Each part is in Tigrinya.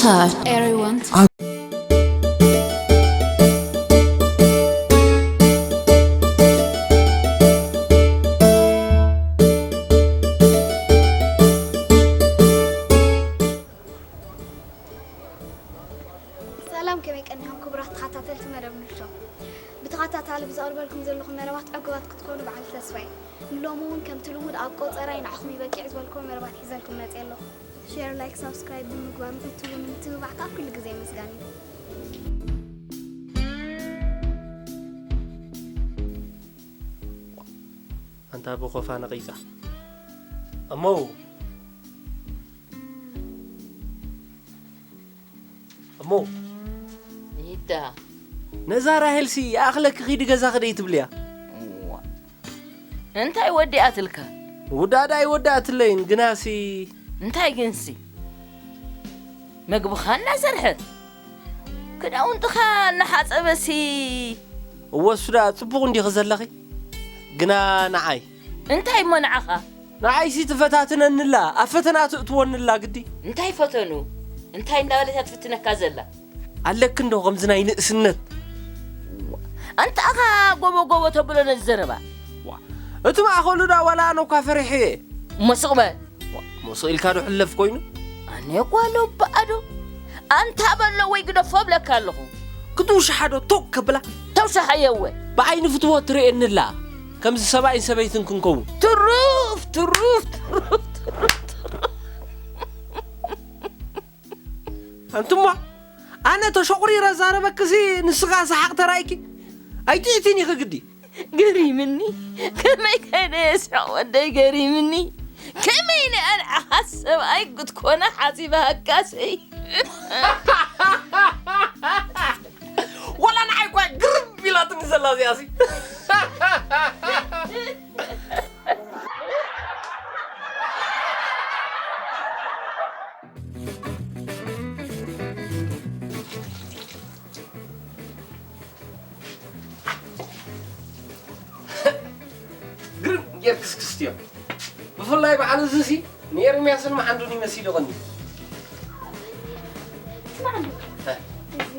Everyone. ሰላም፣ ከመይ ቀኒኹም ክቡራት ተኸታተልቲ መደብ ንሾ? ብተኸታታሊ ብዘቕርበልኩም ዘለኹ መደባት ዕጉባት ክትኮኑ በዓል ተስፋ እየ። ንሎሚ እውን ከምቲ ልሙድ ኣብ ቆጸራይ ንዓኹም ይበቂዕ ዝበልክዎ መደባት ሒዘልኩም መፅየ ኣለኹ። ሼር፣ ላይክ፣ ሳብስክራይብ ብምግባር ንክትህቡኒ ምትብባዕ ከዓ ኩሉ ግዜ ምስጋና እዩ። ኣንታ ብኾፋ ነቒጻ እሞ እሞ ይዳ ነዛ ራሄልሲ ይኣኽለኪ ኺዲ ገዛ ክደይ ትብልያ እንታይ ወዲኣትልካ ውዳዳ ኣይወዳእትለይን ግናሲ እንታይ ግንሲ መግብኻ እናሰርሐት ክዳውንትኻ እናሓፀበሲ እወ ሱዳ ጽቡቕ እንዲኺ ዘለኺ ግና ንዓይ እንታይ እሞ ንዓኻ ንዓይሲ ትፈታትነንላ ኣብ ፈተና ትእትወንላ ግዲ እንታይ ፈተኑ እንታይ እንዳበለት ትፍትነካ ዘላ ኣለኪ እንዶ ከምዚ ናይ ንእስነት ኣንታ ኣኻ ጎቦ ጎቦ ተብሎ ነዚ ዘረባ እቲ ማእኸሉ ዳ ዋላ ኣነ እኳ ፈሪሐ እየ እሞ ስቕ በል ሞስቕ ኢልካ ዶ ሕለፍ ኮይኑ ኣነ ጓሎ በኣዶ ኣንታ በሎ ወይ ግደፎ እብለካ ኣለኹ ክትውሽሓ ዶ ቶክ ከብላ ተውሻሓየወ ብዓይኒ ፍትወት ትርእየንላ ከምዚ ሰብኣይን ሰበይትን ክንከውን ትሩፍ ትሩፍ ትሩፍ ትሩፍ ኣንትሞ ኣነ ተሸቑሪረ ዛረበክሲ ንስኻ ሰሓቕ ተራእይኪ ኣይጥዕቲን ኢኺ ግዲ ገሪምኒ ከመይ ከይደ የስሕቕ ወደይ ገሪምኒ ከመይ ንኣንዓኻ ሰብኣይ ክትኮነ ሓሲባሃካሰይ ዋላ ንዓይ እኳ ግርም ኢላትኒ ዘላ እዚኣሲ ግርም ጌር ክስክስትዮ ብፍላይ በዓል እዚሲ ንኤርምያስን መሓንዱን ይመሲልቕኒ ስማዕ እንዶ እዚ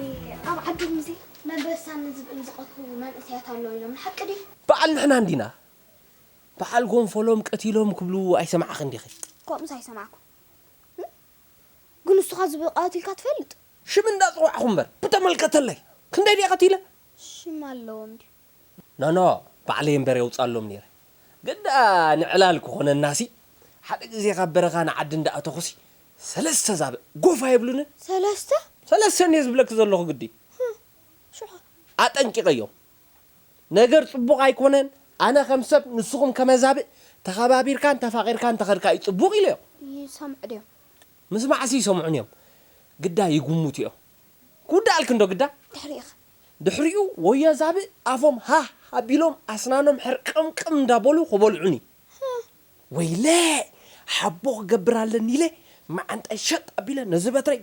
ኣብ ዓዶም እዚ መንበሳኒ ዝብል ዝቐትሉ መንእሰያት ኣለዉ ኢሎም ንሓቂ ድዩ በዓል ንሕና እንዲና በዓል ጎንፈሎም ቀቲሎም ክብሉ ኣይሰማዕኽን ዲኺ ከምኡስ ኣይሰማዕኩ ግን ንስኻ ዝብል ቀቲልካ ትፈልጥ ሽም እንዳፅዋዕኹ እምበር ብተመልከተለይ ክንደይ ድየ ቀቲለ ሽም ኣለዎም ድዩ ኖኖ ባዕለይ እምበር የውፃሎም ነይረ ግዳ ንዕላል ክኾነናሲ ሓደ ግዜ ካብ በረኻ ንዓዲ እንዳኣተኹሲ ሰለስተ ዛብእ ጎፍ ኣይብሉንን ሰለስተ ሰለስተ እየ ዝብለኪ ዘለኹ ግዲ ሽዑ ኣጠንቂቐዮም ነገር ፅቡቕ ኣይኮነን ኣነ ከም ሰብ ንስኹም ከመዛብእ ተኸባቢርካን ተፋቒርካን ተኸድካ እዩ ፅቡቕ ኢለዮም ይሰምዑ ድዮም ምስማዕሲ ይሰምዑን እዮም ግዳ ይጉሙት እዮም ክውዳኣልኪ እንዶ ግዳ ድሕሪእኻ ድሕሪኡ ወዮዛብእ ኣፎም ሃህ ኣቢሎም ኣስናኖም ሕርቅምቅም እንዳበሉ ክበልዑኒ ወይለ ሓቦ ክገብር ኣለኒ ኢለ መዓንጣይ ሸጥ ኣቢለ ነዚ በትረይ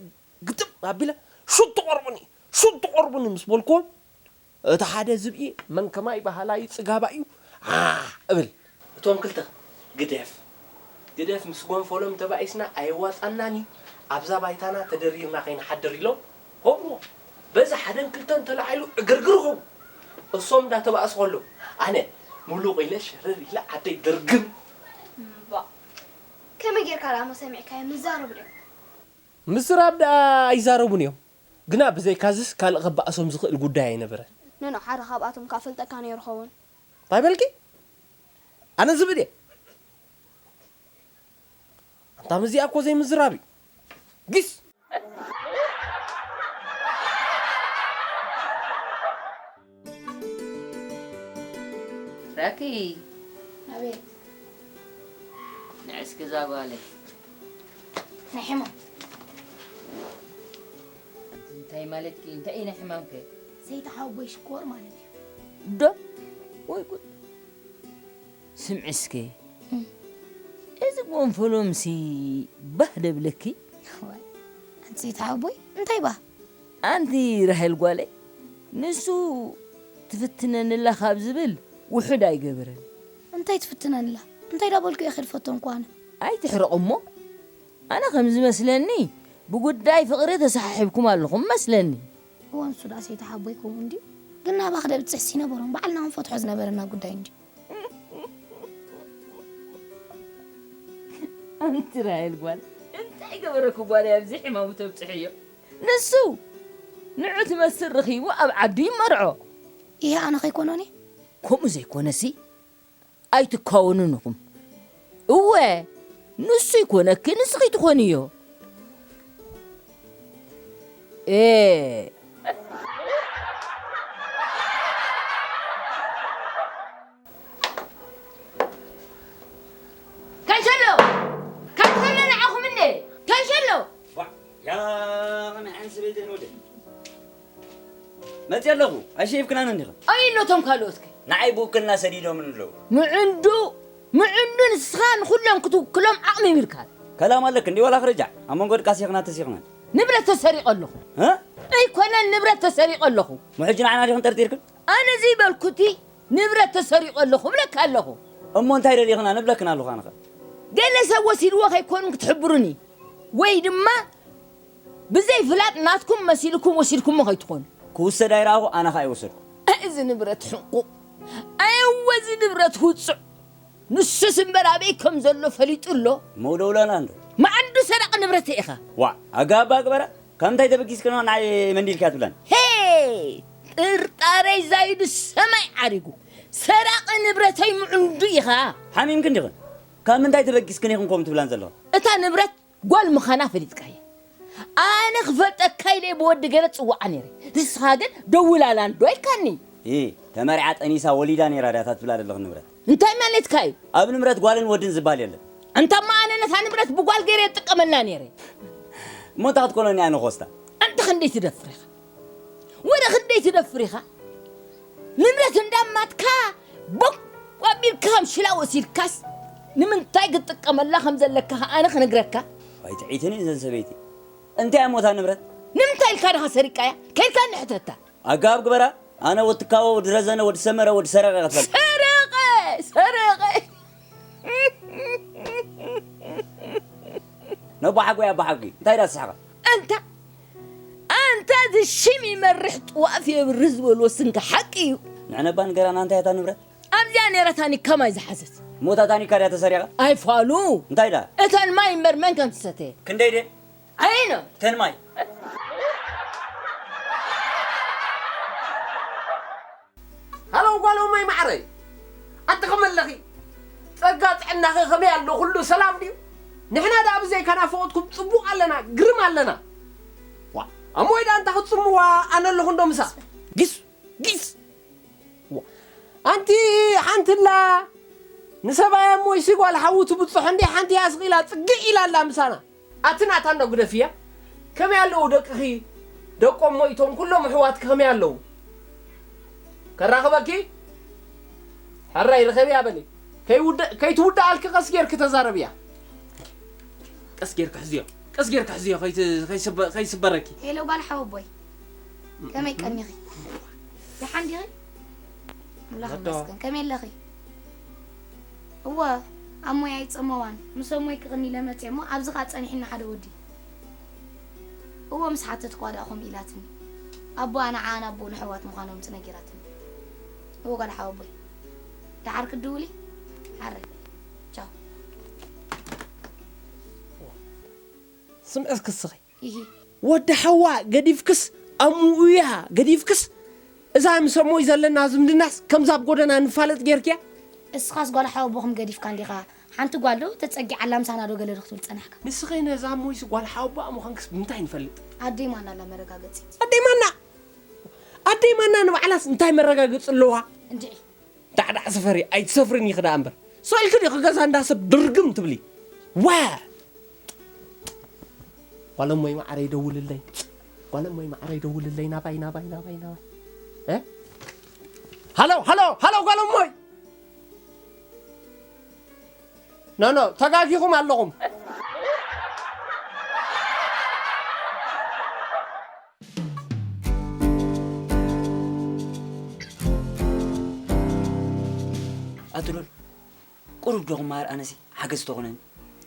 ግጥም ኣቢለ ሹት ትቐርቡኒ ሹት ትቐርቡኒ ምስ በልክዎም እቲ ሓደ ዝብኢ መን ከማይ በሃላይ ጽጋባ እዩ ዓዕ እብል እቶም ክልተ ግደፍ ግደፍ ምስ ጎንፈሎም ተባኢስና ኣየዋጻናን እዩ ኣብዛ ባይታና ተደሪርና ከይንሓድር ኢሎም ሆብዎ በዚ ሓደን ክልተን ተላዒሉ ዕግርግር ሆቡ እሶም እንዳተባእሱ ከለዉ ኣነ ሙሉቕ ኢለ ሸረር ኢለ ዓደይ ደርግም ከመይ ጌርካ ደኣ እሞ ሰሚዕካዮ ምዛረቡ ድዮም ምስራብ ደኣ ኣይዛረቡን እዮም ግና ብዘይካዝስ ካልእ ከባእሶም ዝኽእል ጉዳይ ኣይነበረን ኖኖ ሓደ ካብኣቶም ከኣ ፈልጠካ ነይሩ ኸውን እንታይ በልኪ ኣነ ዝብል እየ ኣንታ ምዚኣ እኮ ዘይምዝራብ እዩ ጊስ ራኪ ኣቤት ንዕስኪ እዛ ጓለይ ናይ ሕማም እንታይ ማለትኪ እንታይ እዩ ናይ ሕማምከ ሰይቲ ሓወቦይ ሽኮር ማለት እዩ ዶ ወይ ጉድ ስምዒ እስከ እዚ ጎንፈሎምሲ ባህ ደብለኪ ኣንፀይቲ ሓወቦይ እንታይ ባ ኣንቲ ራሄል ጓለይ ንሱ ትፍትነንላ ካብ ዝብል ውሑድ ኣይገብርን እንታይ ትፍትነንላ እንታይ ዳበልኩ እየ ክድፈቶም ኳነ ኣይትሕረቕ እሞ ኣነ ከም ዝመስለኒ ብጉዳይ ፍቕሪ ተሰሓሒብኩም ኣለኹም መስለኒ። እዋን ሱዳ ሰይተሓቦይ ከምኡ እንድዩ። ግን ናባኺ ደብፅሕ ሲነበሮም ባዕልና ክንፈትሖ ዝነበረና ጉዳይ እንድዩ። ኣንቲ ራሄል ጓል፣ እንታይ ገበረኩ ጓል ኣብዚ ሕማሙ ተብፅሕዮ? ንሱ ንዑ ትመስል ረኺቡ ኣብ ዓዱ ይመርዖ። ይሄ ኣነ ከይኮኖኒ? ከምኡ ዘይኮነሲ ኣይትካወኑን ኢኹም። እወ፣ ንሱ ይኮነኪ፣ ንስኺ ትኾንዮ። ኤ። ከንሸሎ! ከንሸሎ ንዓኹም እንዴ! ከንሸሎ! ዋ፣ ያ ኸመይ ዓይነት ሰበይቲ ንወደ? መፅእ ኣለኹ፣ ኣይሸይፍክናን እንዲኸ? ኣይ፣ እኖቶም ካልኦትከ? ንዓይ ብውክልና ሰዲዶምን ኣለዉ። ምዕንዱ፣ ምዕንዱ ንስኻ ንኹሎም ክትውክሎም ዓቕሚ የብልካን። ከላም ኣለክ እንዲ ዋላ ክርጃዕ፣ ኣብ መንጎ ድቃስ ይኽና ተሲኽናን። ንብረት ተሰሪቑ ኣለኹ። እ? ኣይኮነን፣ ንብረት ተሰሪቑ ኣለኹ። ምሕጂ ንዓና ዲኽን ጠርጢርክን? ኣነ ዘይበልኩቲ ንብረት ተሰሪቑ ኣለኹ እብለካ ኣለኹ። እሞ እንታይ ደሊኽና ንብለክን ኣለኹ ኣነኸ? ገለ ሰብ ወሲድዎ ከይኮኑ ክትሕብሩኒ ወይ ድማ ብዘይ ፍላጥ ናትኩም መሲልኩም ወሲድኩሞ ከይትኾኑ። ክውሰድ ኣይረኣኹ፣ ኣነ ኸኣ ኣይወሰድኩ። እዚ ንብረት ሕንቁቕ። ኣየወ እዚ ንብረት ውጹዕ። ንሱስ እምበር ኣበይ ከም ዘሎ ፈሊጡ ኣሎ። መውደውላና እንዶ። መዓንዱ ሰራቂ ንብረት ኢኻ። ዋ፣ ኣጋባ ግበራ። ካብ ምንታይ ተበጊስክን ንዓይ መንዲልካ ትብላን? ሄ! ጥርጣረይ ዛይዱ ሰማይ ዓሪጉ። ሰራቂ ንብረተይ ምዕንዱ ኢኻ። ሓሚምክን ዲኽን? ካብ ምንታይ ተበጊስክን ኢኽን ከምኡ ትብላን ዘለኽን? እታ ንብረት ጓል ምዃና ፈሊጥካያ። ኣነ ክፈልጠካ ኢለ ብወዲ ገለ ጽውዓ ነይረ። ንስኻ ግን ደውላላ እንዶ ኢልካኒ። ኢ፣ ተመርዓ ጠኒሳ ወሊዳ ነይራ ድያ እታ ትብላ ዘለኽን ንብረት? እንታይ ማለትካ እዩ? ኣብ ንብረት ጓልን ወድን ዝበሃል የለን። እንታማ ኣነ ነታ ንብረት ብጓል ገይረ እጥቀመላ ነይረ። እሞ እንታይ ክትኮነኒ ኣነ ኮስታ? ኣንታ ክንደይ ትደፍር ኢኻ? ወረ ክንደይ ትደፍር ኢኻ? ንብረት እንዳማትካ ቦቅ ኣቢልካ ከም ሽላ ወሲድካስ ንምንታይ ክትጥቀመላ ከም ዘለካ ከኣ ኣነ ክነግረካ። ኣይትዕይትኒ እዘን ሰበይቲ። እንታይ እሞ እታ ንብረት? ንምንታይ ኢልካ ድኻ ሰሪቃያ? ከይልካ ንሕተታ። ኣጋብ ግበራ፣ ኣነ ወዲ ትካቦ፣ ወዲ ረዘነ፣ ወዲ ሰመረ፣ ወዲ ሰረቐ ክትፈልጥ። ሰረቐ! ሰረቐ! ነቦ ሓጎይ፣ ኣቦ ሓጎይ፣ እንታይ ዳ ትስሕቐ? ኣንታ፣ ኣንታ እዚ ሽም ይመርሕ ጥዋፍ የብርህ ዝበልዎ ስንኪ ሓቂ እዩ። ንዕነባ ንገራና፣ እንታይ እያ እታ ንብረት? ኣብዚኣ ነይራ ታኒካ ማይ ዝሓዘት። እሞ እታ ታኒካ ድያ ተሰሪቓ? ኣይፋሉ። እንታይ ዳ? እተን ማይ እምበር መን ከም ትሰተየ? ክንደይ ድየ? ዓይኖ። ተን ማይ። ሃሎ ጓል እሞይ ማዕረይ፣ ኣንቲ ከመይ ኣለኺ? ጸጋ ጥዕናኺ ከመይ ኣሎ? ኩሉ ሰላም ድዩ? ንሕና ደኣ ብዘይካ ናፍቖትኩም ጽቡቕ ኣለና፣ ግርም ኣለና። ዋ፣ ኣሞይ ደኣ እንታ ክትጽምዋ፣ ኣነ ኣለኹ እንዶ ምሳ። ጊስ፣ ጊስ። ዋ፣ ኣንቲ ሓንቲ ኣላ፣ ንሰብኣይ ኣሞይሲ ጓል ሓዉ ትብጽሖ እንዴ፣ ሓንቲ እያ ስቕ ኢላ ጽግዕ ኢላ ኣላ ምሳና። ኣቲ ናታ እንዶ ግደፍያ። ከመይ ኣለዉ ደቅኺ? ደቆም ሞይቶም ኩሎም ኣሕዋትኪ ከመይ ኣለዉ? ከራኽበኪ? ሕራይ ርኸብያ በሊ። ከይውደ-፣ ከይትውደኣልኪ ቀስ ጌርኪ ተዛረብያ። ቀስ ጌርኪ ሕዝዮ። ቀስ ጌርኪ ሕዝዮ ከይት-፣ ከይስበ-፣ ከይስበረኪ። ሄሎ ጓል ሓወቦይ። ከመይ ቀኒኺ? ደሓን ዲኺ? ኣምላኽ ወዶ። ይመስገን። ከመይ ኣለኺ? እወ፣ ኣሞይ ኣይጸመዋን። ምስ ኣሞይ ክቕኒ ኢለ መጽየ እሞ፣ ኣብዚ ኸኣ ጸኒሕኒ ሓደ ወዲ። እወ፣ ምስ ሓተትክዋ ደኣ ከምኡ ኢላትኒ። ኣቦኣ ንዓኣ ንኣቦኡ ንኣሕዋት ምዃኖም ጽነጊራትኒ። እወ፣ ጓል ሓወቦይ። ደሓር ክትድውሊ? ሓራይ። ቻው። ስምዒ እስኪ ስኺ። ኢሂ። ወዲ ሓዋ ገዲፍክስ፣ ኣሙኡያ ገዲፍክስ፣ እዛ ምስ ኣሞይ ዘለና ዝምድናስ ከምዛ ኣብ ጎደና ንፋለጥ ጌርክያ? እስኻስ ጓል ሓወቦኹም ገዲፍካ እንዲኻ? ሓንቲ ጓል ዶ ተጸጊዓላ ምሳና ዶ ገለ ዶ ክትብል ጸናሕካ? ንስኺ ነዛ ኣሞይሲ ጓል ሓወቦኣ ምዃንክስ ብምንታይ ንፈልጥ? ኣደይ ማና ኣላ መረጋገጺ። ኣደይ ማና? ኣደይ ማና ንባዕላስ እንታይ መረጋገጺ ኣለዋ? እንድዒ። ዳዕዳዕ ስፈሪ፣ ኣይትሰፍርን ኢኺ ደኣ እምበር። ስቕ ኢልኪ ዲኺ ገዛ እንዳ ሰብ ድርግም ትብሊ? ወ! ጓለሞይ ማዕረይ ደውልለይ። ጓለሞይ ማዕረይ ደውልለይ። ናባይ፣ ናባይ፣ ናባይ፣ ናባይ። እ? ሃሎ፣ ሃሎ፣ ሃሎ፣ ጓለሞይ! ኖ፣ ኖ፣ ተጋጊኹም ኣለኹም። ኣቱሉል፣ ቁሩብ ዶ ክመሃር ኣነሲ ሓገዝ ተኾነኒ?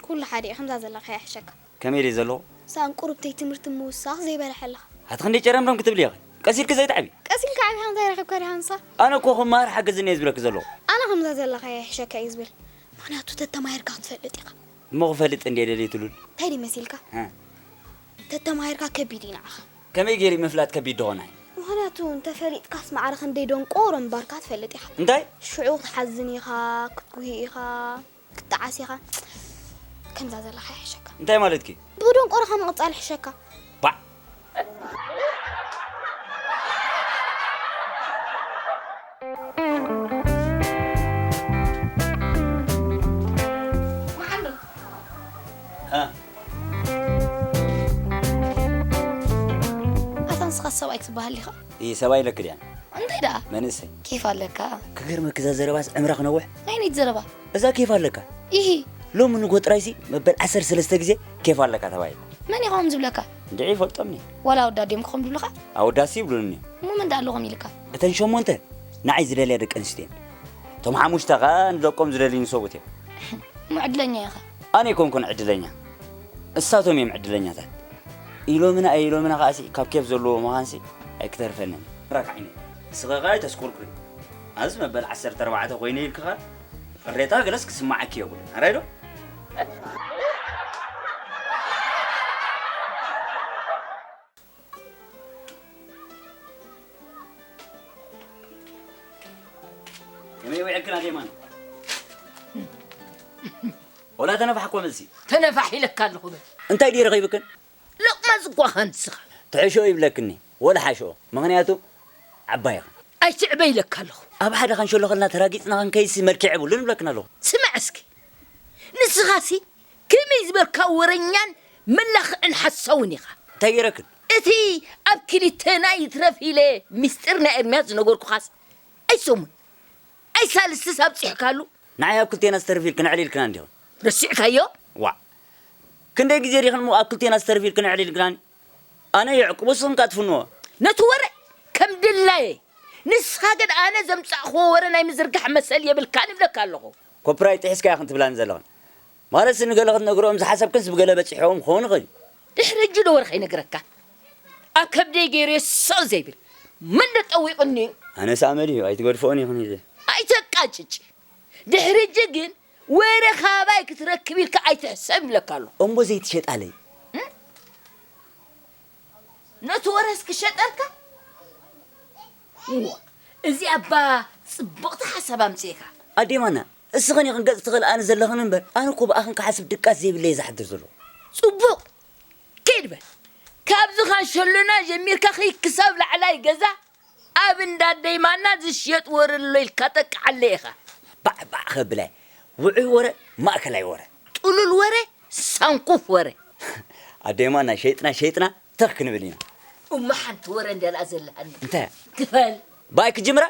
ኩሉ ሓደ እዩ፣ ከምዛ ዘለኻያ ይሕሸካ። ከመይ ድየ ዘለኹ? ሳን ቁሩብተይ ትምህርቲ ምውሳኽ ዘይበልሐ ኣለኻ። ኣቲ ክንደይ ጨረምረም ክትብሊ ኢኺ? ቀስ ኢልኪ ዘይትዓቢ። ቀስ ኢልካ ዓቢኻ እንታይ ረኺብካ ዲኻ ንሳ? ኣነ እኮ ክመሃር ሓግዝኒ እየ ዝብለኪ ዘለኹ። ኣነ ከምዛ ዘለኻ እየ ሕሸካ እየ ዝብል። ምኽንያቱ ተተማሂርካ ክትፈልጥ ኢኻ። እሞ ክፈልጥ እንድየ ደልየ ትሉል። እንታይ ድዩ መሲልካ? እ። ተተማሂርካ ከቢድ እዩ ንዓኻ። ከመይ ገይሩ ምፍላጥ ከቢድ ደኾን ኣይ? ምኽንያቱ እንተፈሊጥካስ ማዕረ ክንደይ ደንቆሮ ምንባርካ ትፈልጥ ኢኻ። እንታይ? ሽዑ ክትሓዝን ኢኻ፣ ክትጉሂ ኢኻ። ክትዓስ ኢኻ። ከምዛ ዘለኻ ይሕሸካ። እንታይ ማለትኪ? ብደንቆሮኻ ምቕጻል ይሕሸካ። ባዕ። መሓመድ። እ። ኣታ ንስኻ ሰብኣይ ክትበሃል ኢኻ? እይ፣ ሰብኣይ ኢለኪ ድያ? እንታይ ደኣ? መንእሰይ። ኬፍ ኣለካ። ክገርመኪ፣ እዛ ዘረባስ ዕምራ ክነውሕ። ናይ ነይቲ ዘረባ። እዛ ኬፍ ኣለካ። ኢሂ። ሎሚ ንጎ ጥራይሲ መበል ዓሰርተ ሰለስተ ግዜ ኬፍ ኣለካ ተባሂሉ። መን ኢኻ ከምኡ ዝብለካ? እንድዒ ይፈልጦምኒ። ዋላ ኣወዳት ድዮም ከምኡ ዝብሉኻ? ኣወዳትሲ ይብሉኒ። እሞ መን ደኣ ኣሎ ከምኡ ኢልካ? እተን ሸሞንተ ንዓይ ዝደልያ ደቂ ኣንስትዮ እየን። እቶም ሓሙሽተ ኸኣ ንደቆም ዝደልዩኒ ሰብኡት እዮም። እሞ ዕድለኛ ኢኻ። ኣነ ኣይኮንኩን ዕድለኛ። እሳቶም እዮም ዕድለኛታት። ኢሎምና ኣይኢሎምና ኸኣሲ ካብ ኬፍ ዘለዎ ምዃንሲ ኣይክተርፈንን። ራክ ዓይነይ። ንስኺ ኸኣ ኣይተስቁርቁሪ። ኣብዚ መበል ዓሰርተ ኣርባዕተ ኮይነ ኢልኪ ኸኣ ቅሬታ ገለስ ክስምዓኪ የብሉን። ኣራይ ዶ? ከመይ ውዒልክን ኣዴማን? ወላ ተነፋሕኮ መልሲ። ተነፋሕ ኢለካ ኣለኹ በል። እንታይ ድዩ ረኺብክን? ሎቕማጽ እኳ ኢኻ ንስኻ። ትሕሽኦ ይብለክኒ፣ ወላ ሓሽኦ። ምኽንያቱ ዓባይ ኢኻ። ኣይትዕበ ኢለካ ኣለኹ። ኣብ ሓደ ከንሸሎ ከለና ተራጊጽና ክንከይድሲ መልክዕ የብሉን እብለክን ኣለኹ። ስማዕ እስኪ፣ ንስኻሲ ከመይ ዝበልካ ወረኛን መላኽዕን ሓሳውን ኢኻ። እንታይ ገይረክን? እቲ ኣብ ክልቴና ይትረፍ ኢለ ሚስጥር ናይ ኤርምያስ ዝነገርኩኻስ ኣይሰሙን ኣይሳልስቲስ ኣብጺሕካሉ። ንዓይ ኣብ ክልቴና ዝተርፍ ኢልክን ኣዕሊልክና እንዲኹም። ረሲዕካዮ? ዋእ። ክንደይ ግዜ ዲኽን እሞ ኣብ ክልቴና ዝተርፍ ኢልክን ኣዕሊልክናኒ? ኣነ የዕቅቦ ንስኽን ከኣ ትፍንዎ። ነቲ ወረ ከም ድላየ። ንስኻ ግን ኣነ ዘምጻእክዎ ወረ ናይ ምዝርጋሕ መሰል የብልካን እብለካ ኣለኹ። ኮፒራይት ጥሒስካ ኢኽን ትብላኒ ዘለኽን። ማለትሲ ንገለ ክትነግርኦም ዝሓሰብክንስ ብገለ በጺሕዎም ክኸውን ይኽእል እዩ። ድሕሪ ሕጂ ዶ ወረ ከይነግረካ? ኣብ ከብደይ ገይረዮ ስቕ ዘይብል። መን ዶ ጠዊቑኒ እዩ? ኣነስ ኣመል እዩ፣ ኣይትገድፍኦን ኢኽን ሒዘ። ኣይተቃጭጭ። ድሕሪ ሕጂ ግን ወረ ካባይ ክትረክብ ኢልካ ኣይትሕሰብ ይብለካ ኣለኹ። እሞ ዘይትሸጣለይ? እም? ነቲ ወረስ ክሸጠልካ? እዋ፣ እዚኣ እባ ጽብቕቲ ሓሳብ ኣምጺእካ። ኣዴማና፣ እስኽን ኢኽን ገጽ ትኽእል ኣነ ዘለኽን እምበር፣ ኣነ እኮ ብኣኽን ክሓስብ ድቃስ ዘይብለይ ዝሓድር ዘለኹ። ጽቡቕ። ኪድ በል። ካብዚ ካንሸሎና ጀሚርካ ኺድ ክሳብ ላዕላይ ገዛ ኣብ እንዳ ደይማና ዝሽየጥ ወረ ኣሎ ኢልካ ጠቅዓለ ኢኻ። ባዕ ባዕ ኸብለ። ውዑይ ወረ፣ ማእከላይ ወረ። ጥሉል ወረ፣ ሳንኩፍ ወረ። ኣዴማና ሸይጥና ሸይጥና ተኽ ክንብል ኢና። እሞ ሓንቲ ወረ እንድያ ዘለሃኒ። እንታይ? ክፈል። ባይ ክጅምራ?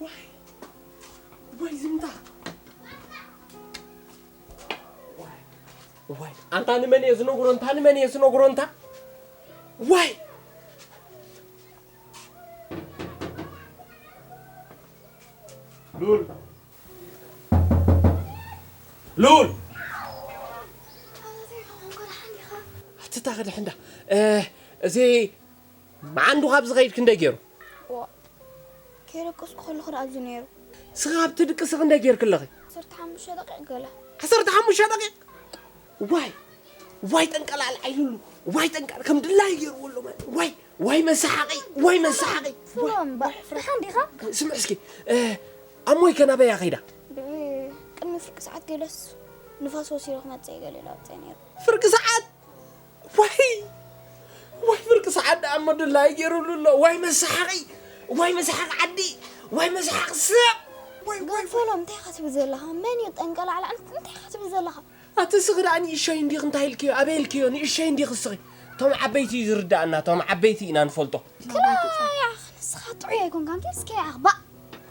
ዋይ፣ ዋይ፣ ዝምታ። ዋይ፣ ዋይ፣ ኣንታ ንመን እየ ዝነግሮ፣ እንታ ንመን እየ ዝነግሮ፣ እንታ? ዋይ! ሉል! ሉል! ኣቲ እታ ክድሕንዳ፣ እ፣ እዚ መዓንዱ ካብ ዝኸይድ ክንደይ ገይሩ? ዋ፣ ከይደቀስኩ ከለኹ ደኣ ኣብዚ ነይሩ። ስኻ ኣብቲ ድቅሲ ክንደይ ገይርክለኺ? ዓሰርተ ሓሙሽተ ደቂቕ ገለ። ዓሰርተ ሓሙሽተ ደቂቕ? ዋይ፣ ዋይ ጠንቀላል ዓይልሉ፣ ዋይ ጠንቀል ከም ድላይ ገይርዎ ኣሎ ማለት። ዋይ፣ ዋይ መሰሓቂ፣ ዋይ መሰሓቂ። ፍሮም፣ ባ-፣ ደሓን ዲኻ? ስምዕ እስኪ፣ እ፣ ኣሞይ ከ ናበያ ከይዳ? ብ-፣ ቅድሚ ፍርቂ ሰዓት ገለስ ንፋስ ወሲዱ ክመጽእ እዩ ገለ ኢሉ ኣብጸ ነይሩ። ፍርቂ ሰዓት? ዋይ ዋይ፣ ፍርቂ ሰዓት ደኣ እሞ ድላይ ገይሩሉ ኣሎ። ዋይ መሳሓቂ፣ ዋይ መሳሓቂ ዓዲ፣ ዋይ መሳሓቂ ሰብ። ዋይ ዋይ ዋይ። ገንፎሎም እንታይ ኢኻ ትብል ዘለኻ? መን እዩ ጠንቀላዕላዕ? እንታይ ኢኻ ትብል ዘለኻ? ኣቲ ስኺ ደኣ ንእሸይ እንዲኽ እንታይ ኢልክዮ? ኣበይ ኢልክዮ? ንእሸይ እንዲኽ ስኺ። እቶም ዓበይቲ እዩ ዝርዳእና፣ እቶም ዓበይቲ ኢና ንፈልጦ። ክላያ ንስኻ ጥዑይ ኣይኮንካን። እስከ ያኽ ባእ።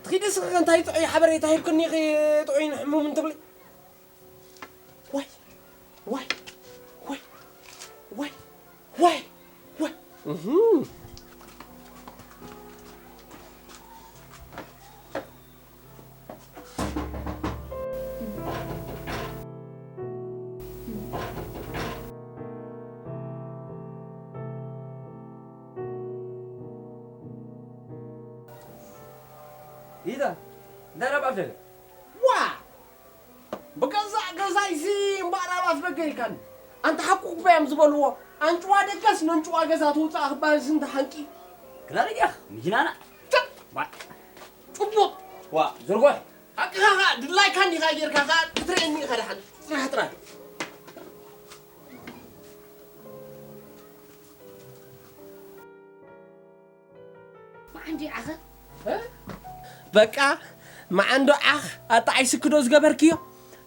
ትኺዲ ስኺ እንታይ ጥዑይ ሓበሬታ ሂብክኒ ኢኺ ጥዑይ ንሕሙም እንትብሊ። ዋይ ዋይ ዋይ ዋይ ዋይ ዋይ እህ። ይታ እንታይ ረባፍ ደለ ዋ ብገዛእ ገዛይሲ እምበኣር ኣብ ኣፍደገ ኢልካኒ። ኣንታ ሓቁ እኮ እዮም ዝበልዎ። ኣንጭዋ ደገስ ነንጭዋ ገዛ ትውፃእ ክበሃልሲ እንተ ሓቂ። ክላረጊያኽ ምጅናና። ጭቡጥ። ዋ ዝርጎሕ። ሓቅኻ ኸዓ ድላይካ እንዲኻ ጌርካ ኸዓ ክትርእየኒ ኢኻ ደሓን። ፅናሕ ጥራይ። መዓንዲ ዓኸ በቃ መዓንዶ ዓኽ ኣጣዒስኪ ዶ ዝገበርክዮ?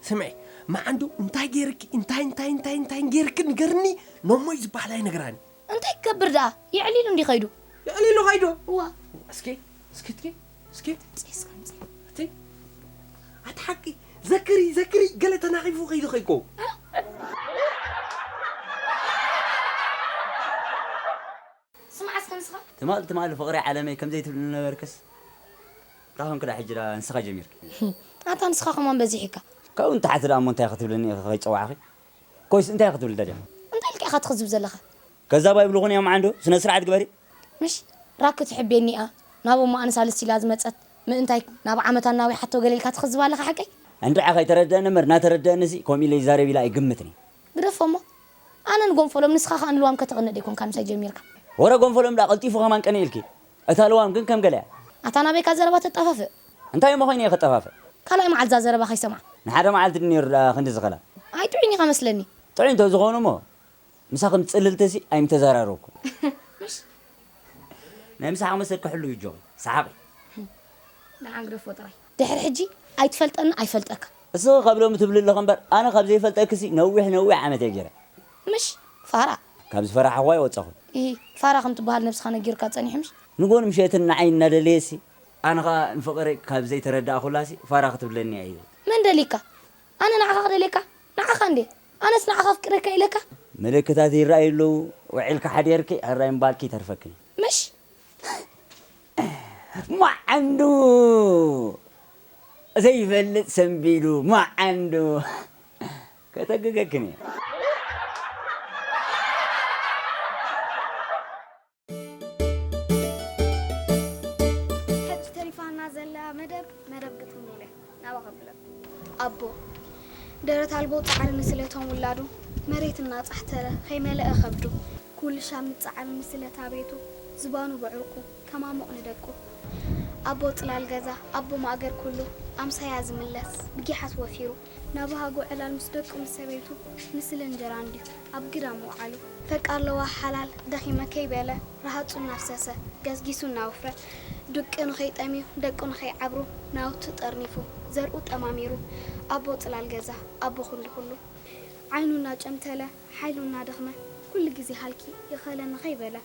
ስምዒ መዓንዶ እንታይ ገይርኪ እንታይ እንታይ እንታይ እንታይ ገይርኪ ንገርኒ ኖሞይ ዝበሃል ኣይነግራኒ እንታይ ክገብር ደኣ የዕሊሉ እንዲ ኸይዱ የዕሊሉ ኸይዱ እዋ እስኪ እስኪ እስኪ እስኪ እቲ ኣቲ ሓቂ ዘክሪ ዘክሪ ገለ ተናኺፉ ኸይዱ ኸይኮ ስማዕ እስከ ንስኻ ትማል ትማል ፍቕሪ ዓለመይ ከምዘይ ትብልኒ ነበርክስ እንታይ ኾንክ ደኣ ሕጂ ደኣ ንስኻ ጀሚርኪ ኣታ ንስኻ ከማን በዚሕካ ካብኡ ንታሕቲ ደኣ እሞ እንታይ ክትብልኒ ኢኺ ከይጸዋዕኺ ኮይስ እንታይ ክትብል ደልያ እንታይ ኢልካ ኢኻ ትኽዝብ ዘለኻ ከዛብ ኣይብልኹን እዮም ዓንዶ ስነ ስርዓት ግበሪ ምሽ ራክ ትሕቤኒ እያ ናብ እሞ ኣነ ሳልስቲ ኢላ ዝመጸት ምእንታይ ናብ ዓመታ እናዊሓቶ ገለ ኢልካ ትኽዝብ ኣለኻ ሓቀይ እንድዒ ከይተረድአኒ እምበር እናተረድአኒ ሲ ከምኡ ኢለ ይዛረብ ኢለ ኣይግምትን እየ ግደፎ እሞ ኣነ ንጎንፈሎም ንስኻ ኸኣ ንልዋም ከተቕንእ ደይኮንካ ምሳይ ጀሚርካ ወረ ጎንፈሎም ደኣ ቀልጢፉ ኸማን ቅንእ ኢልኪ እታ ልዋም ግን ከም ገለ እያ ኣታ ናበይካ ዘረባ ተጣፋፍእ እንታይ እሞ ኾይነ እየ ኸጠፋፍእ ካልኣይ መዓልቲ እዛ ዘረባ ኸይሰምዓ ንሓደ መዓልቲ ድነይሩ ደኣ ኽንዲ ዝኸላ ኣይጥዑይን ኢኻ መስለኒ ጥዑይ እንተ ዝኾኑ እሞ ምሳኽን ጽልልቲ ሲ ኣይምተዘራረብኩን ናይ ምሳሕ መሰል ክሕሉ እዩ ጆ ሰሓቂ ደሓን ግደፎ ጥራይ ድሕሪ ሕጂ ኣይትፈልጠኒ ኣይፈልጠካ እስኺ ካብ ሎሚ ትብሊ ኣለኺ እምበር ኣነ ካብ ዘይፈልጠኪ ሲ ነዊሕ ነዊሕ ዓመት እየ ገይረ ምሽ ፋራ ካብ ዝፈራሕኹ ኣይወፀኹን ኢሂ ፋራ ከም ትበሃል ነብስኻ ነጊሩካ ፀኒሑ ምሽ ንጎን ምሸትን ንዓይ እናደለየ ሲ ኣነ ኸዓ ንፍቕረይ ካብ ዘይተረዳእኹላ ሲ ፋራ ክትብለኒ እያ ሂወት መን ደሊካ ኣነ ንዓኻ ክደልየካ ንዓኻ እንዴ ኣነስ ንዓኻ ኣፍቅረካ ኢለካ ምልክታት ይረኣዩ ኣለዉ ውዒልካ ሓዲርኪ ሕራይ ምባልኪ ይተርፈኪ ምሽ ማዓንዱ ዘይፈልጥ ሰንቢዱ ማዓንዱ ከተግገክን እየ ሕጂ ተሪፋና ዘላ መደብ መደብ ግጥሚ ሙሉእ ናባኻ ብለኩም ኣቦ ደረት ኣልቦ ጻዕሪ ንስለቶም ውላዱ መሬት እናጻሕተረ ከይመለአ ከብዱ ኩሉ ሻም ጻዕሪ ንስለታ ቤቱ ዝባኑ ብዕርቁ ከማሙቕ ንደቁ ኣቦ ጽላል ገዛ ኣቦ ማእገር ኩሉ ኣምሳያ ዝምለስ ብጊሓት ወፊሩ ናብሃጎ ዕላል ምስ ደቁ ምስ ሰበይቱ ንስለ እንጀራ እንድዩ ኣብ ግዳም ምውዓሉ። ፈቃር ለዋህ ሓላል ደኺመ ከይበለ ረሃጹ እናፍሰሰ ገስጊሱ እናወፍረ ድቁ ንኸይጠምዩ ደቁ ንኸይዓብሩ ናውቱ ጠርኒፉ ዘርኡ ጠማሚሩ ኣቦ ጽላል ገዛ ኣቦ ኩሉ ኩሉ ዓይኑ እናጨምተለ ሓይሉ እናደኽመ ኩሉ ግዜ ሃልኪ ይኸለኒ ከይበለ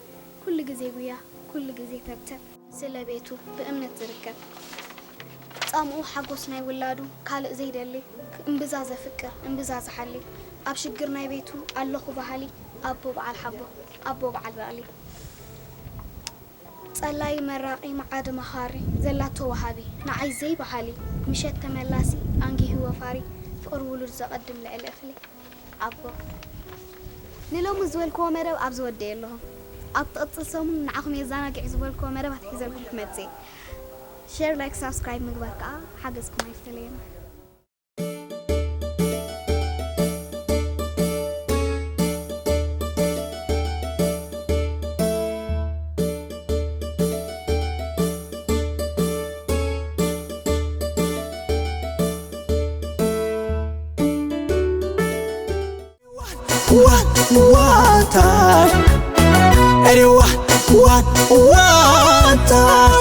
ኩሉ ግዜ ጉያ ኩሉ ግዜ ተብተብ። ስለ ቤቱ ብእምነት ዝርከብ ጻምኡ ሓጎስ ናይ ውላዱ ካልእ ዘይደሊ እምብዛ ዘፍቅር እምብዛ ዝሓሊ ኣብ ሽግር ናይ ቤቱ ኣለኹ በሃሊ ኣቦ በዓል ሓቦ ኣቦ በዓል በቕሊ ጸላኢ መራቒ መዓዲ መኻሪ ዘላቶ ወሃቢ ንዓይ ዘይበሃሊ ምሸት ተመላሲ ኣንጊሂ ወፋሪ ፍቕሪ ውሉድ ዘቐድም ልዕሊ እኽሊ ኣቦ ንሎሚ ዝበልክዎ መደብ ኣብዚ ወዲኤ ኣለኹ። ኣብ ትቕጽል ሰሙን ንዓኹም የዘናግዕ ዝበልክዎ መደባት ሒዘልኩም ክመጽእ እየ። ሸር፣ ላይክ፣ ሳብስክራይብ ምግባር ከኣ ሓገዝኩም ኣይፈለየና። ዋን ዋን ታይም። ኤሪ ዋን ዋን ዋን ታይም።